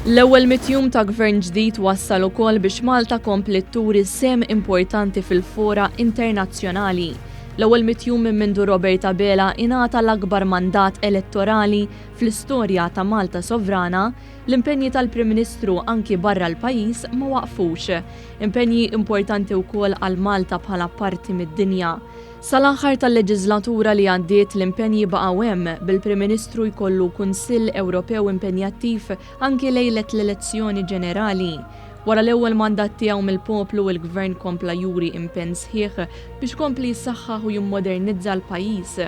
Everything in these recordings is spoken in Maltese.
L-ewwel mitjum ta' gvern ġdid wassal ukoll biex Malta kompliet turi sehem importanti fil-fora internazzjonali. L-ewwel mitjum minn mindu Robert Abela ingħata l-akbar mandat elettorali fl-istorja ta' Malta sovrana, l-impenji tal-Prim Ministru anki barra l-pajjiż ma waqfux. Impenji importanti wkoll għal Malta bħala parti mid-dinja. Sal-aħħar tal-leġiżlatura li għaddiet l-impenji baqgħu hemm, bil-Prim Ministru jkollu Kunsill Ewropew impenjattiv anki lejlet l-elezzjoni ġenerali. Wara l-ewwel mandat tiegħu mill-poplu il-Gvern kompla juri impenn sħiħ biex ikompli jsaħħaħ u jimmodernizza l-pajjiż.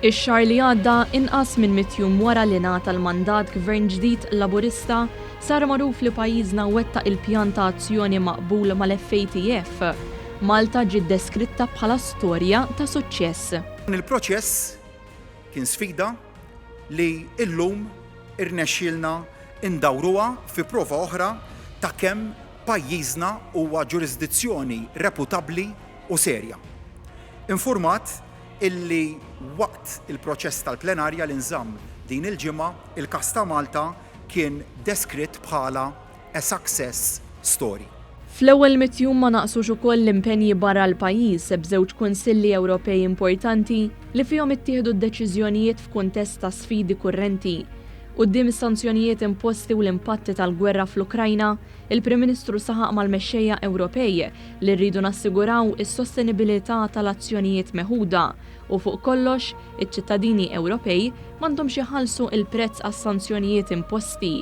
Ix-xahar li għadda, inqas minn mitt jum wara li ngħata l-mandat Gvern ġdid Laburista, sar magħruf li pajjiżna wettaq il-pjan ta' azzjoni maqbul mal-FATF. Malta ġiet deskritta bħala storja ta' suċċess. Dan il-proċess kien sfida li illum irnexxielna ndawruha fi prova oħra ta' kemm pajjiżna huwa ġurisdizzjoni reputabbli u serja. Infurmat illi waqt il-proċess tal-plenarja li nżamm din il-ġimgħa, il-każ ta' Malta kien deskritt bħala a success story. Fl-ewwel mitt jum ma naqsux ukoll l-impenji barra l-pajjiż, b'żewġ Kunsilli Ewropej importanti li fihom ittieħdu d-deċiżjonijiet f'kuntest ta' sfidi kurrenti. Quddiem is-sanzjonijiet imposti u l-impatti tal-gwerra fl-Ukrajna, il-Prim Ministru saħaq mal-mexxejja Ewropej li rridu nassiguraw is-sostenibilità tal-azzjonijiet meħuda u fuq kollox, iċ-ċittadini Ewropej m'għandhomx iħallsu il-prezz għas-sanzjonijiet imposti.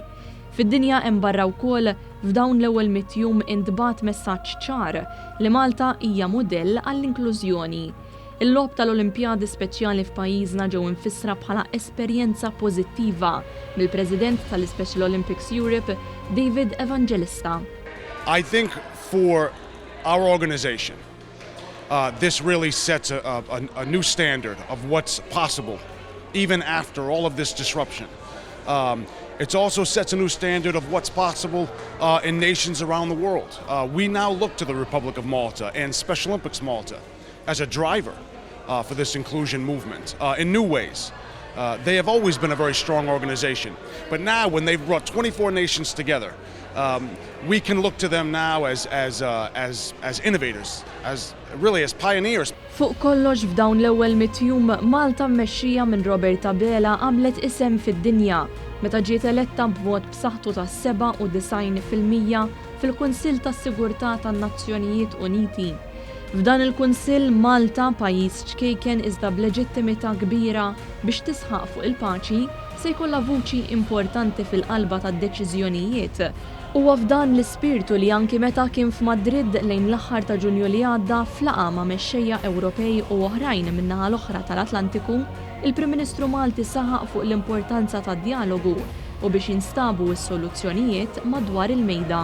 Fid-dinja hemm barra wkoll, f'dawn l-ewwel mitt jum intbagħat messaġġ ċar li Malta hija mudell għall-inklużjoni. Il-Logħob tal-Olimpjadi Speċjali f'pajjiżna ġew imfissra bħala esperjenza pożittiva mill-President tal-Ispecial Olympics Europe, David Evangelista. I think for our organization, this really sets a, a, a new standard of what's possible, even after all of this disruption. Um, it also sets a new standard of what's possible in nations around the world. We now look to the Republic of Malta and Special Olympics Malta as a driver for this inclusion movement in new ways. They have always been a very strong organization, but now when they've brought 24 nations together, we can look to them now as, as, as, as innovators, as really as pioneers. Fuq kollox f'dawn l-ewwel mitt jum, Malta mmexxija minn Robert Abela għamlet isem fid-dinja meta ġiet eletta b'vot b'saħħtu ta' 97% fil-Kunsill tas-Sigurtà tan-Nazzjonijiet Uniti. F'dan il-Kunsill, Malta, pajjiż ċkejken iżda b'leġittimità kbira biex tisħaq fuq il-paċi, se jkollha vuċi importanti fil-qalba tad-deċiżjonijiet. Huwa f'dan l-ispirtu li anki meta kien f'Madrid lejn l-aħħar ta' Ġunju li għadda f'laqgħa ma' mexxejja Ewropej u oħrajn min-naħa l-oħra tal-Atlantiku, il-Prim Ministru Malti saħaq fuq l-importanza tad-djalogu u biex jinstabu s-soluzzjonijiet madwar il-mejda.